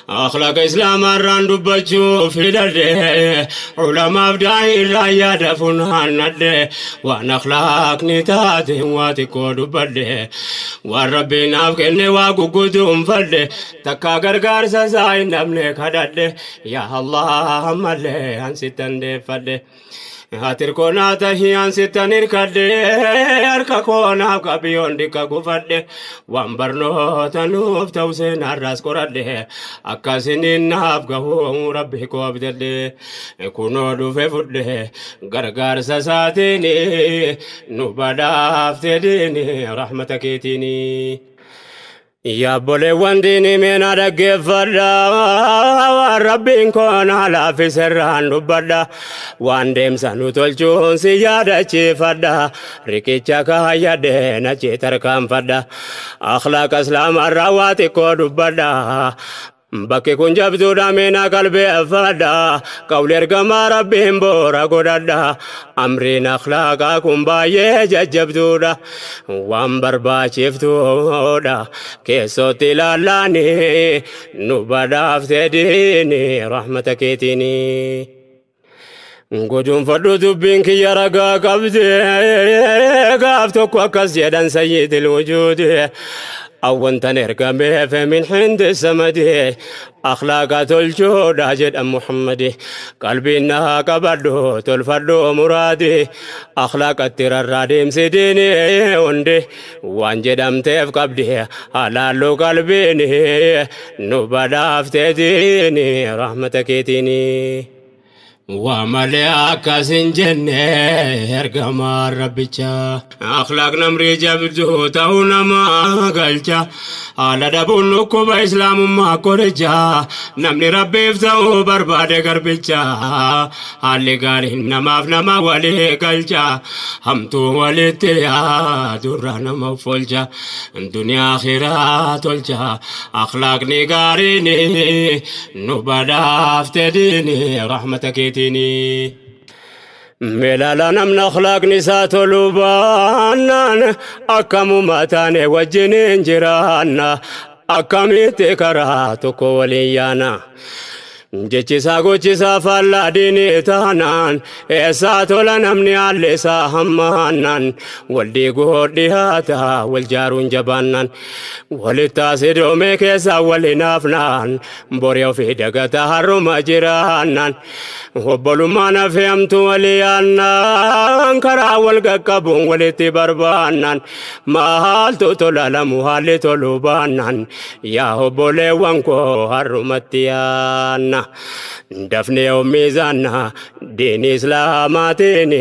أخلاق إسلام الران دبجو في لده علماء بداي الرايا دفنان نده وأنا أخلاق نتاتي واتكو دبده والربي نافكني واقو فده تكا غرغر سزاي نمني كدده يا الله ملي أنستن دي فده Hatir kona tahi ansitan irkadde harka koonaaf qabiyyoon dikka gufadhe waan barnoota nuuf ta'u seenarraas qoradhe akkasiniin naaf gahuu rabbi koo abdadhe kunoo dhufe fudhe gargaarsa isaatiin nu badhaafte diini rahmata keetiini. Yaa obboleewwan diinii meena dhaggeeffadha waan rabbiin koona laaffiserraan dubbadha waan deemsa nu tolchuun si yaadachiifadha riqicha kaayyadhe nachi tarkaanfadha akhlaaqa islaamarraa waa xiqqoo dubbadha Bakki kun jabduudha meena qalbeeffadha qawli ergamaa rabbiin boora godhadha amriin akhlaaqaa kun baay'ee jajjabduudha waan barbaachiftuudha keessootti ilaallaani nu badhaafte diini rahmata keetiini. Guduunfadhu dubbiin kiyya ragaa qabde gaaf tokko akkas jedhan sayyidil wujuudi. أونتن إرقامي من حند السمدي أخلاق تلجود أجد محمدي قلبي إنها قبردو تلفردو مرادي أخلاق التراراديم سيديني وندي وانجد أمتف قبدي حلالو قلبيني نبدا افتديني رحمتك يتيني وملئك سنجنة إرقما ربيتشا أخلاق نمري جبدو تاونا ما قلتشا على دبون نكوب إسلام ما كورجا نمني ربي افتاو برباد قربيتشا حالي قارين نماف نما ولي قلتشا همتو ولي تيا درانا مفولجا دنيا آخرة تلجا أخلاق نقاريني نبدا افتديني رحمتك ملالا نمن أخلاق نساء طلوبانا أكمو ماتاني وجنين جيرانا أكميتي كراتك وليانا Jechisaa gochisaa faallaa diinii taanaan eessaa tola namni haalli isaa hammaannaan wal diiguu dhiyaataa wal jaaruun jabaannaan walitti asidoomee keessaa wal hinaafnaan borii ofii dagataa harruma jiraannaan obbolummaan hafeemtu walii yaannaan karaa wal qaqqabuun walitti barbaannaan maaltu tola lamu haalli toluu baannaan yaa obboleewwan koo harrumatti yaanna. Dafnee miizaana diini islaamaatiin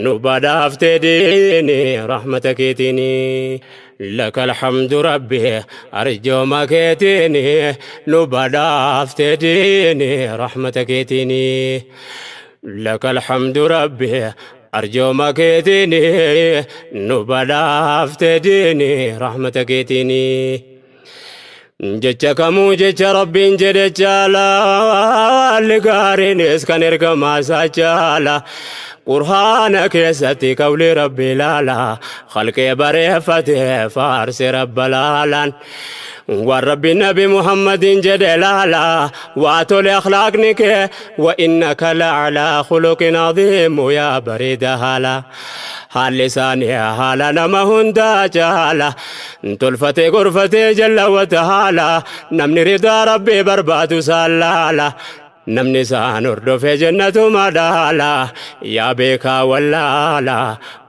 nu badhaafte diini rahmata keetiin. لك الحمد ربي أرجو ما كيتيني نبدا افتديني رحمتك يتيني لك الحمد ربي أرجو ما كيتيني نبدا افتديني رحمتك يتيني jecha kamuu jecha rabbiin jedhe caalaa haalli gaariinis kan ergamaa isaa caala qur'aana keessatti qawli rabbi ilaala khalqee bareeffate faarse rabba laalaan waan rabbi nabi muhammadin jedhe laala waa tole akhlaaqni kee wa innaka lacalaa khuluqin aziimu yaa bareeda haala haalli isaanii haala nama hundaa caala tolfatee gorfatee jallawwata haala namni ridaa rabbii barbaadu isaan laala namni isaan hordofee jannatu madaala yaa beekaa wallaala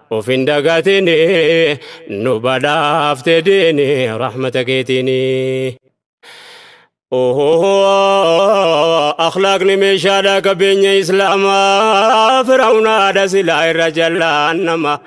of hin dagatini nu badhaafte diini rahmata keetiini. Akhlaaqni meeshaadha qabeenya islaamaa firawnaadha silaa irra jallaan nama.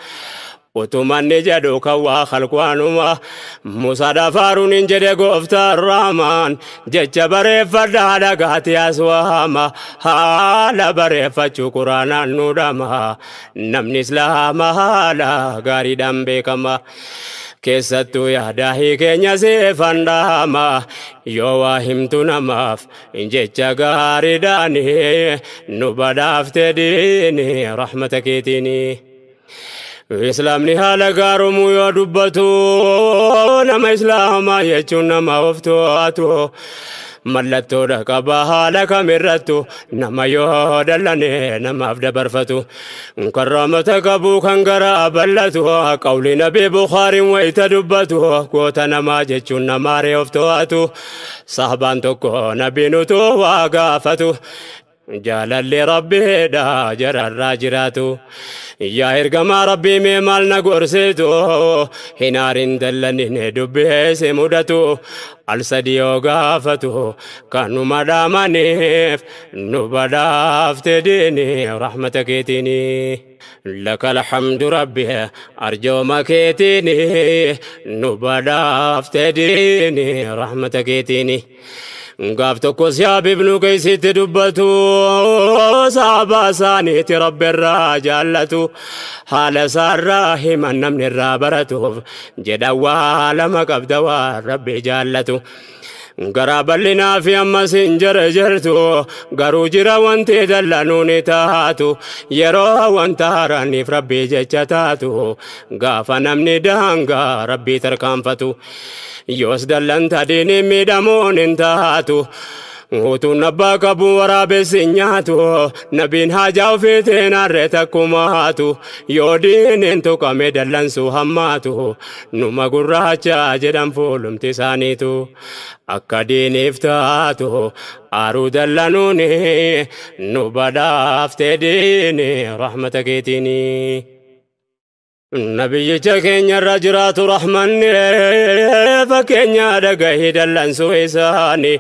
Utumanni jedhu kan waa khalqwaanuma Musaadha faaruun hin jedhe gooftaan raamaan jecha bareeffadhaa dhagaati aswaama haala bareeffachuu quraanaan nu dhama namni islaama haala gaariidhaan beekama. Keessattuu yaadaahii keenya seefan dhaama yoo waa himtu namaaf jecha gaariidhaan nu badhaafte diini rahmata keetiini. Islaamni haala gaarumuu yoo dubbatu nama islaamaa jechuun nama of to'atu mallattoodha qaba haala kamirrattu nama yoo dallane namaaf dabarfatu karraamata qabu kan garaa bal'atu qawli nabii Bukhaariin wayita dubbatu goota namaa jechuun namaaree of to'atu sahabaan tokko nabiin utuu waa gaafatu jaalalli rabbiidha jararraa jiraatu yaa ergamaa rabbii mee maal na gorsitu hin aarin dallanin dubbeesse mudatu al sadi yoo gaafatu kanuma dhaamaniif nu badhaafte diini rahmata keetiini لك الحمد ربي أرجو مكيتيني نبدافت ديني رحمتك كيتيني gaaf tokko siyaab ibnu keeysitti dubbatu saaba isaaniiti rabbi irraa jaallatu haala isaarraa himan namni irraa baratuuf jedha waa lama qabda waan rabbi jaallatu garaa bal'inaa fi ammas hin jarjartu garuu jira wanti dallanuu ni taatu yeroo wanta haaraaniif rabbii jecha taatu gaafa namni daangaa rabbii tarkaanfatu yoos dallanta diiniin miidhamuun hin taatu utuun abbaa qabu waraabessi hin nyaatu nabiin haajaa ofiitiin harree takkumaatu yoo diiniin tuqame dallansuu hammaatu numa gurraacha jedhan fuulumti isaaniitu akka diiniif taatu aaruu dallanuuni nu badhaafte diini rahmata keetiini. Nabiyyicha keenya irra jiraatu rahmanni fakkeenya dhagahii dallansuu isaanii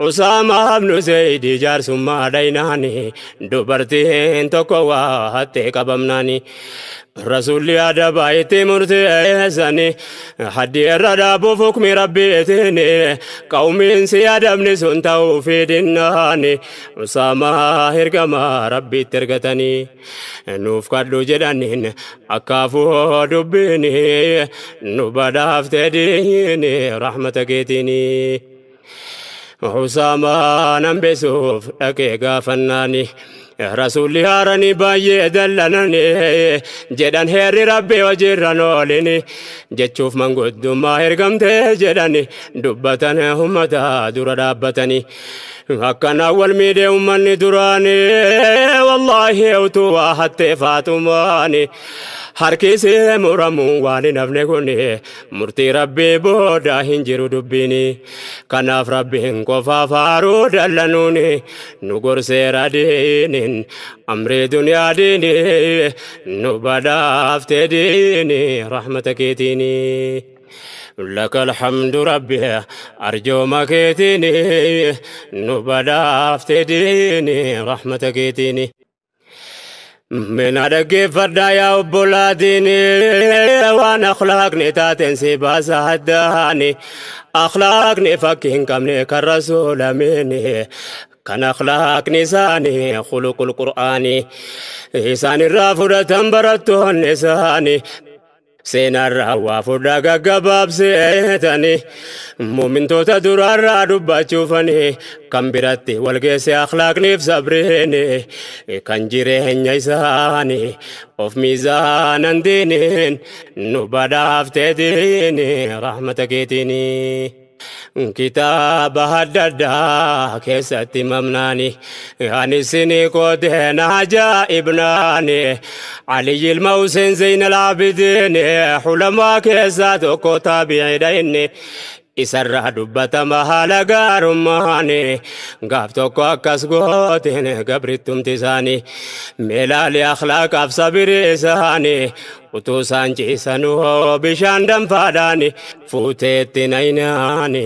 Usaama ibnu Zaydi jaarsummaa dhaynaani dubartiin tokko waa hattee qabamnaani Rasuulli adabaa itti murteessani haddi irra dhaabuuf hukmi rabbiitiin qawmiin si adabni sun ta'uu fidinnaani Usaama ergamaa rabbiitti ergatanii nuuf kadhu jedhaniin akkaafuu dubbiini nu badhaafte diini rahmata keetiini. Usaama nan beesuuf dhaqee gaafannaani Rasuulli haaranii baay'ee dallanani jedhan heerri rabbi hojiirra oolini jechuuf manguddummaa ergamtee jedhani dubbatan ummata dura dhaabbatani akkana wal miidhee ummanni duraani wallaahi utuu waa hattee faatumaani harkisee muramuun waan hin hafne kun murtii rabbii booda hin jiru dubbiini kanaaf rabbiin qofaaf haaruu dallanuuni nu gorseera diiniin amrii duniyaa diini nu badhaafte diini rahmata keetiini. لك الحمد ربي أرجو مكيتني نبدافت ديني رحمتك ديني من أدق فردا يا أبولاديني وأنا أخلاقني تاتنسي باسهداني أخلاقني فكين كمني كالرسول مني كان أخلاقني ساني خلق القرآن إساني الرافضة برتو النساني Seenarraa waa fudhaa gaggabaabseetani muumintoota duraarraa dubbachuufani kan biratti wal geesse akhlaaqniif sabriini kan jireenya isaani of miizaanan diiniin nu badhaaftee diini rahmata keetiini. Kitaaba adda addaa keessatti mamnaani ani isinii qoodeen ajaa'ibnaani Aliyyi ilma Hussein Zeyn al-Abidin hulamaa keessaa tokko taabi'iidha inni isarraa dubbatama haala gaarummaani gaaf tokko akkas gooteen gabrittumti isaanii meelaalee akhlaaqaaf sabirii isaanii utuu isaan ciisanuu bishaan danfaadhaani fuuteetti naynaani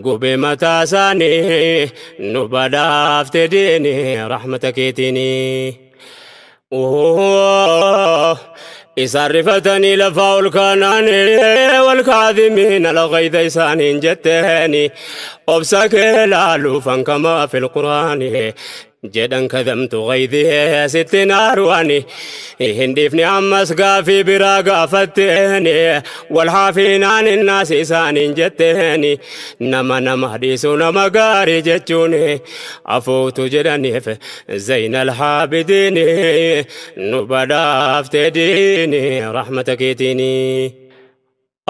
gubee mataa isaanii nu badhaafte diini rahmata keetiini. Isaan rifatanii lafaa ol kaanaani wal kaadhimiina al-ghayza isaaniin jetteeni obsa kee laaluufan kamaa fil quraani Jedhan kadamtu ghaydii sitti naaruani hin dhiifne ammas gaafii biraa gaafatteeni wal haafiinaan innaas isaaniin jetteeni nama nama dhiisu nama gaarii jechuun afuutu jedhaniif zaynal haabidiini nu badhaaftee diini rahmata keetiini.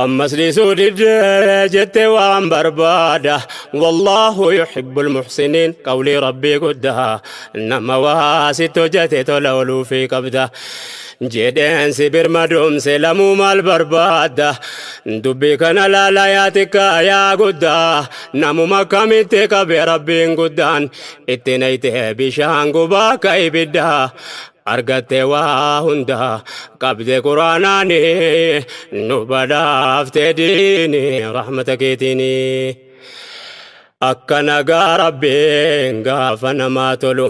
Ammas dhiisuu didee jette waan barbaada wallaahu yuhibbu almuhsiniin qawlii rabbii guddaa nama waa sitti hojjete tola ooluufii qabda jedheen si birmadoomse lamuu maal barbaadda dubbii kana laala yaa xiqqaa yaa guddaa namuma akkamitti qabe rabbiin guddaan itti nayte bishaan gubaa akka ibiddaa argatte waa hunda qabde quraanaani nu badhaafte diini rahmata keetiini. Akka nagaa rabbiin gaafa namaa tolu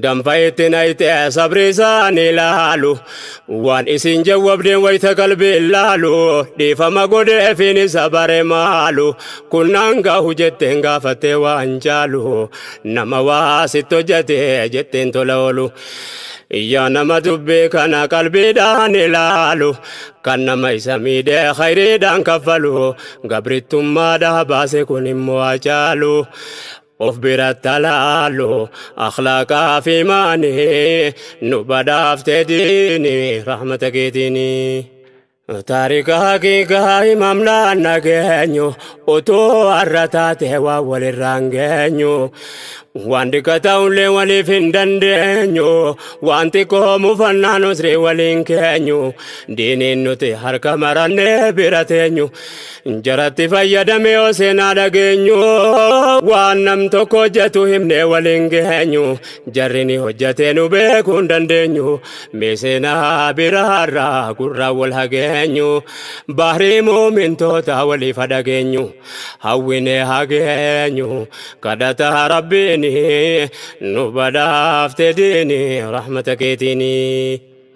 danfa itti nayte sabri isaan ilaalu waan isin jawwabdeen wayta qalbii ilaalu dhiifama godheefin isa bare maalu kunnaan gahu jetteen gaafatte waan caalu nama waa sitti hojjete jetteen tola oolu. Yaa nama dubbii kana qalbiidhaan ilaalu kan nama isa miidhee khayriidhaan kaffalu gabrittummaadhaa baase kun immoo hacaalu of biratti alaalu akhlaaqaa fi imaanii nu badhaaftee diini rahmata keetiini. Taarika haqiiqaa himamnaan nageenyu utuu har'a taate waa walirraan geenyu waan dhiqata'ullee waliif hin dandeenyu waan xiqqoo mufannaan usrii waliin keenyu diiniin nuti harka marannee bira teenyu jaratti fayyadame yoo seenaa dhageenyu waan nam tokko hojjetu himnee waliin geenyu jarri ni hojjetee nu beekuu hin dandeenyu mee seenaa biraarraa gurraa wal hageenyu bahrii muumintoota waliif hadhageenyu hawwinee hageenyu kadhata rabbiin nu badhaafte diini rahmata keetiini.